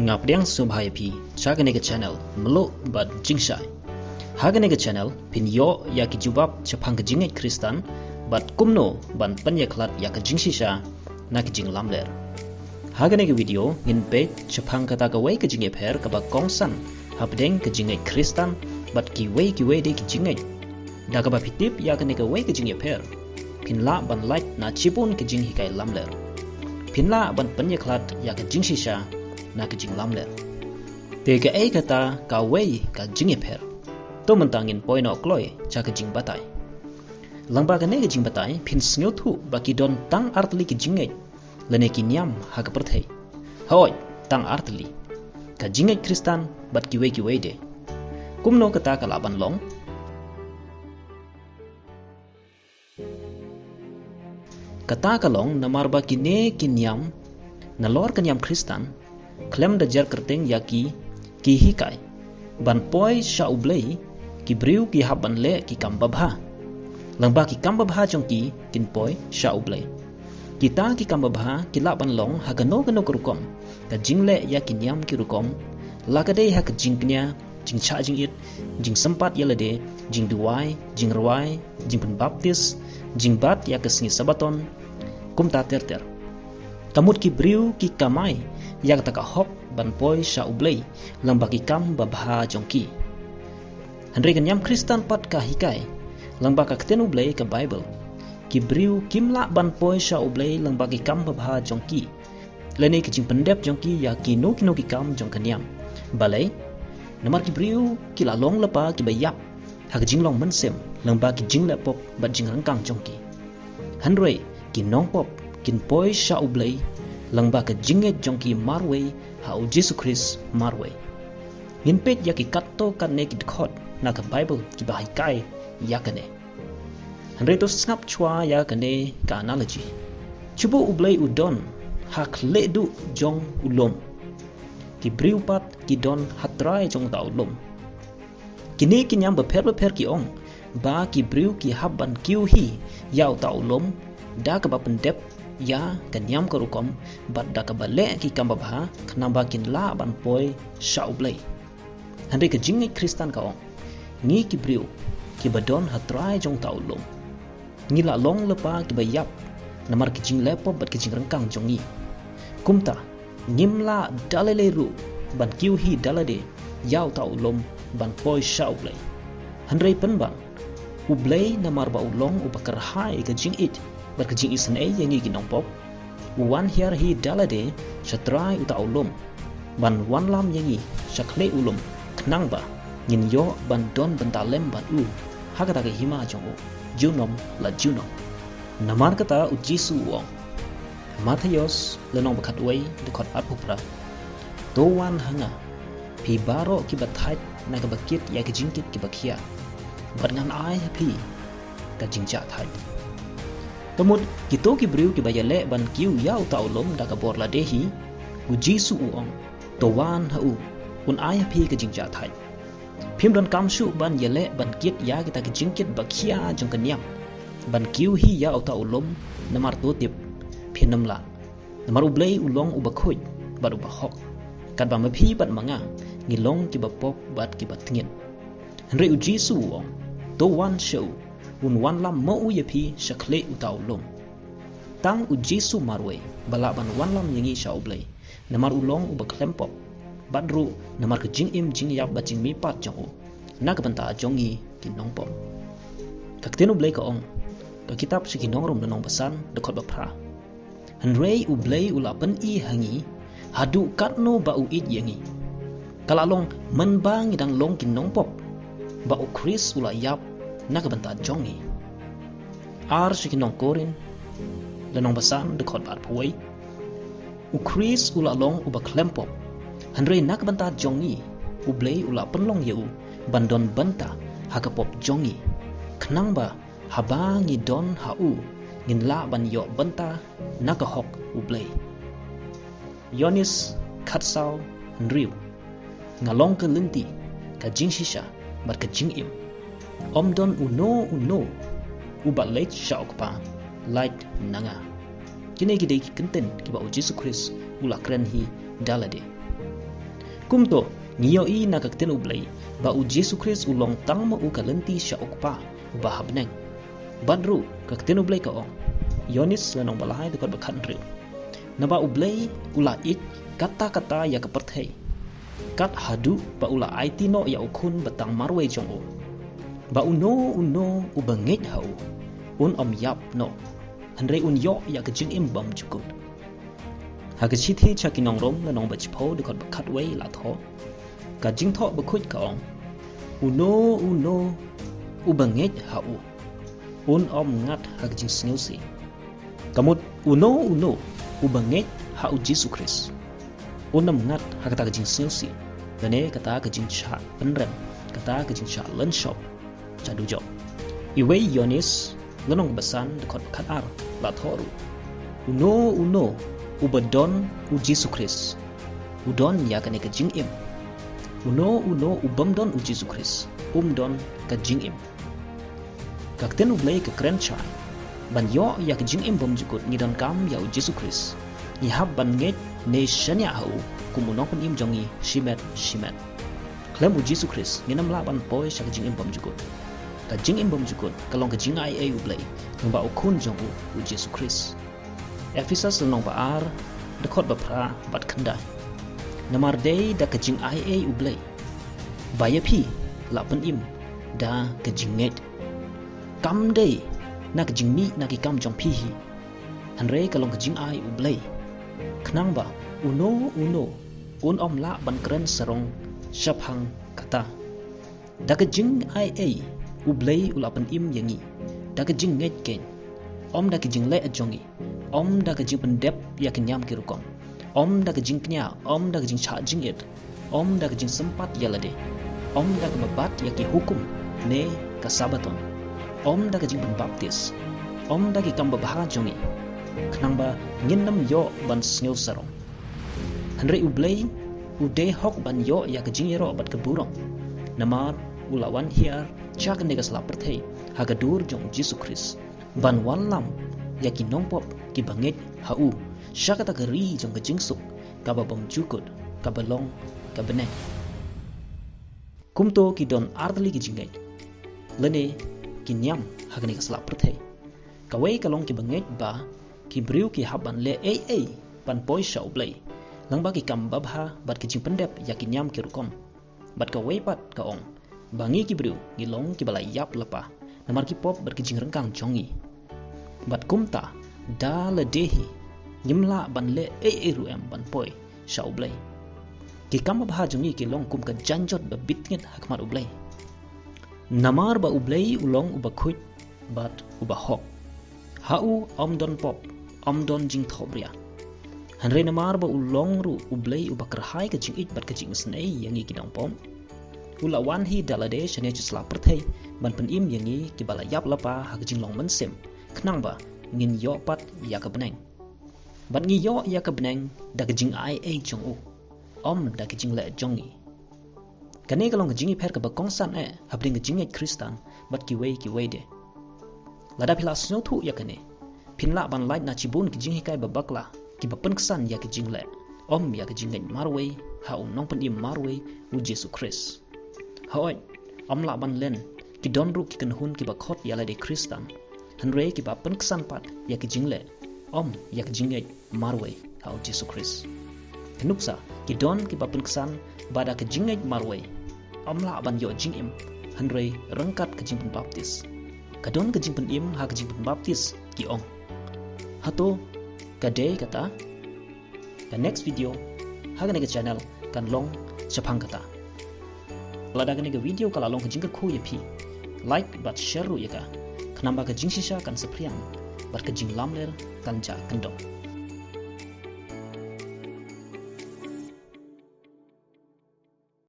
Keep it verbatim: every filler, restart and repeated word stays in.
Nga pdiang sngewbha ïa phi sha kane ka channel Mluh bad Jingshai. Ha kane ka channel phin ïoh ïa ki jubab shaphang ka jingngeit Khristan bad kumno ban pynïakhlad ïa ka jingshisha na ka jinglamler. Ha kane ka video ngin peit shaphang kata kawei ka jingïapher kaba kongsan hapdeng ka jingngeit Khristan bad kiwei kiwei de ki jingngeit. Da kaba phi tip ïa kane kawei ka jingïapher, phin lah ban lait na shibun ka jinghikai lamler. Phin lah ban pynïakhlad ïa ka jingshisha na ka jinglamler. Te kaei kata kawei ka jingïapher? To mynta ngin poi noh kloi sha ka jingbatai. Lyngba kane ka jingbatai phin sngewthuh ba ki don tang artylli ki jingngeit lane ki niam ha ka pyrthei. Hooid, tang artylli: ka jingngeit Khristan bad kiwei kiwei de. Kumno kata ka lah ban long? Kata ka long namar ba kine ki niam, nalor ka niam Khristan, khlem da jer kyrteng ïa ki, ki hikai ban poi sha U Blei, ki briew ki hap ban leh ki kam babha. Lyngba ki kam babha jong ki kin poi sha U Blei. Kita ki kam babha ki lah ban long ha kano kano ka rukom: ka jingleh ïa ki niam ki rukom, la ka dei ha ka jingkñia, jingshah jingit, jingsympat ïa lade, jingduwai, jingrwai, jingpynbaptis, jingbat ïa ka sngi Sabaton, kumta ter ter. Ka mut ki briew ki kamai ïa kata ka hok ban poi sha U Blei lyngba ki kam babha jong ki. Hynrei ka niam Khristan pat ka hikai, lyngba ka ktien U Blei, ka Baibl, ki briew kim lah ban poi sha U Blei lyngba ki kam babha jong ki lane ki jingpyndep jong ki ïa kino kino ki kam jong ka niam. Balei? Namar ki briew ki la long lypa kiba ïap ha ka jinglong mynsiem lyngba ki jingleh pop bad jingryngkang jong ki. Hynrei ki nongpop kin poi sha U Blei lyngba ka jingngeit jong ki marwei ha U Jisu Khrist marwei. Ngin peit ïa ki katto katne ki dkhot na ka Baibl kiba hikai ïa kane. Hynrei to sngap shuwa ïa kane ka analogy. Shu buh U Blei u don ha khlieh duh jong u lum, ki briew pat ki don ha trai jong uta u lum. Kine ki niam bapher bapher ki ong ba ki briew ki hap ban kiew hi ïa uta u lum da kaba pyndep ïa ka niam ka rukom bad da kaba leh ki kam babha, khnang ba kin lah ban poi sha U Blei. Hynrei ka jingngeit Khristan ka ong, ngi ki briew kiba don ha trai jong uta u lum, ngi la long lypa kiba ïap namar ki jingleh pop bad ki jingryngkang jong ngi. Kumta ngim lah da lei lei ruh ban kiew hi da lade ïa uta u lum ban poi sha U Blei. Hynrei pynban, U Blei, namar ba u long uba kyrhai ka jingïeit bad ka jingisynei ïa ngi ki nongpop, u wan hiar hi da lade sha trai uta u lum ban wanlam ïa ngi sha khlieh u lum, khnang ba ngin ïoh ban don bynta lem bad u ha kata ka hima jong u junom la junom. Namar kata U Jisu u ong, Mathaios lynnong ba khatwei, dkhot arphew phra, to wan ha nga, phi baroh kiba thait na kaba kit ïa ki jingkit kiba khia, bad ngan ai ha phi ka jingjahthait. Ka mut kito ki briew kiba ïaleh ban kiew ïa uta u lum da ka bor lade hi, U Jisu u ong, to wan ha u, un ai ha phi ka jingjahthait. Phim donkam shuh ban ïaleh ban kit ïa kita ki jingkit ba khia jong ka niam ban kiew hi ïa uta u lum, namar to tip, phin ym lah. Namar U Blei u long uba khuid bad uba hok, katba ma phi bad ma nga ngi long kiba pop bad kiba tngit. Hynrei U Jisu u ong, to wan sha u, un wanlam ma u ïa phi sha khlieh uta u lum. Tang U Jisu marwei ba lah ban wanlam ïa ngi sha U Blei, namar u long uba khlem pop, bad ruh namar ka jingim jingïap bad jingmihpat jong u na ka bynta jong ngi ki nongpop. Ka ktien U Blei ka ong, ka kitab sha ki nong Rom lynnong ba san, dkhot ba phra, hynrei U Blei u la pyni ha ngi haduh katno ba u ïeit ïa ngi, ka la long mynba ngi dang long ki nongpop, ba U Khrist u la ïap na ka bynta jong ngi. Ar sha ki nong Korinth lynnong ba san, dkhot ba arphew wei, U Khrist u la long uba khlem pop, hynrei na ka bynta jong ngi U Blei u la pynlong ïa u ban don bynta ha ka pop jong ngi, khnang ba haba ngi don ha u ngin lah ban ïoh bynta na ka hok U Blei. Ïoannis khatsaw, hynriew, nga long ka lynti, ka jingshisha bad ka jingim. Ym don uno uno uba leit sha U Kpa lait na nga. Kine ki dei ki kyntien kiba U Jisu Khrist u la kren hi da lade. Kumto, ngi ïohi na ka ktien U Blei, ba U Jisu Khrist u long tang ma u ka lynti sha U Kpa uba ha bneng. Bad ruh, ka ktien U Blei ka ong, Ïoannis lynnong ba lai dkhot ba khathynriew. Naba U Blei u la ïeit katta katta ïa ka pyrthei, kat haduh ba u la aiti noh ïa u Khun ba tang marwei jong u, ba uno uno uba ngeit ha u un ym ïap noh, hynrei un ïoh ïa ka jingim bymjukut. Ha ka shithi sha ki nong Rom lynnong ba shiphew dkhot ba khatwei la thoh, ka jingthoh bakhuid ka ong, uno uno uba ngeit ha u un ym ngat ha ka jingsngewsih. Ka mut uno uno uba ngeit ha U Jisu Khrist un ym ngat ha kata ka jingsngewsih, lane kata ka jingshah pynrem, kata ka jingshah lynshop sha dujok. Iwei Ïoannis lynnong ba san dkhot ba khatar la thoh ruh, uno uno uba don U Jisu Khrist u don ïa kane ka jingim. Uno uno u bym don U Jisu Khrist um don ka jingim. Ka ktien U Blei ka kren shai, ban ïoh ïa ka jingim bymjukut ngi donkam ïa U Jisu Khrist. Ngi hap ban ngeit ne shaniah ha u kum u nongpynim jong ngi shimet shimet. Khlem U Jisu Khrist ngin ym lah ban poi sha ka jingim bymjukut. Ka jingim bymjukut ka long ka jingai ei U Blei lyngba U Khun jong u, U Jisu Khrist. Ephesus lynnong ba ar dkhot ba phra bad khyndai. Namar dei da ka jingai ei U Blei ba ïa phi la pynim da ka jingngeit, kam dei na ka jingmih na ki kam jong phi hi, hynrei ka long ka jingai U Blei, khnang ba uno uno un ym lah ban kren sarong shaphang kata. Da ka jingai ei U Blei u la pynim ïa ngi da ka jingngeit keiñ, ym da ka jingleh jong ngi, ym da ka jingpyndep ïa ki niam ki rukom, ym da ka jingkñia, ym da ka jingshah jingit, ym da ka jingsympat ïa lade, ym da kaba bat ïa ki hukum ne ka Sabaton, ym da ka jingpynbaptis, ym da ki kam babha jong ngi, khnang ba ngin ym ïoh ban sngew sarong. Hynrei U Blei u dei hok ban ïoh ïa ka jingïaroh bad ka burom, namar u la wan hiar sha kane ka sla pyrthei ha ka dur jong U Jisu Khrist, ban wallam ïa ki nongpop kiba ngeit ha u sha kata ka ri jong ka jingsuk kaba bymjukut, kaba long ka bneng. Kumto ki don artylli ki jingngeit lane ki niam ha kane ka sla pyrthei. Kawei ka long kiba ngeit ba ki briew ki hap ban leh ei ei ban poi sha U Blei, lyngba ki kam babha bad ki jingpyndep ïa ki niam ki rukom. Bad kawei pat ka ong ba ngi ki briew ngi long kiba la ïap lypa namar ki pop bad ki jingryngkang jong ngi. Bad kumta, da lade hi ngim lah ban leh ei ei ruh em ban poi sha U Blei. Ki kam babha jong ngi ki long kum ka janjot ba bit ngit ha khmat U Blei. Namar ba U Blei u long uba khuid bad uba hok. Ha u ym don pop, ym don jingthohbria. Hynrei namar ba u long ruh U Blei uba kyrhai ka jingïeit bad ka jingisynei ïa ngi ki nongpop, u la wan hi da lade shane sha sla pyrthei ban pynim ïa ngi kiba la ïap lypa ha ka jinglong mynsiem, khnang ba ngin ïoh pat ïa ka bneng. Bad ngi ïoh ïa ka bneng da ka jingai ei jong u, ym da ka jingleh jong ngi. Kane ka long ka jingïapher kaba kongsan eh hapdeng ka jingngeit Khristan bad kiwei kiwei de. Lada phi la sngewthuh ïa kane, phin lah ban lait na shibun ki jinghikai ba bakla kiba pynksan ïa ka jingleh, ym ïa ka jingngeit marwei ha u nongpynim marwei, U Jisu Khrist. Hooid, ym lah ban len, ki don ruh ki kynhun kiba khot ïa lade Khristan, hynrei kiba pynksan pat ïa ka jingleh, ym ïa ka jingngeit marwei ha U Jisu Khrist. Ka nuksa, ki don kiba pynksan ba da ka jingngeit marwei ym lah ban ïoh jingim, hynrei ryngkat ka jingpynbaptis. Ka don ka jingpynim ha ka jingpynbaptis, ki ong. Hato ka dei kata? Ka next video ha kane ka channel kan long shaphang kata. Lada kane ka video ka la long ka jingkyrkhu ïa phi, like bad share ruh ïa ka, khnang ba ka jingshisha kan saphriang bad ka jinglamler kan jah kyndong.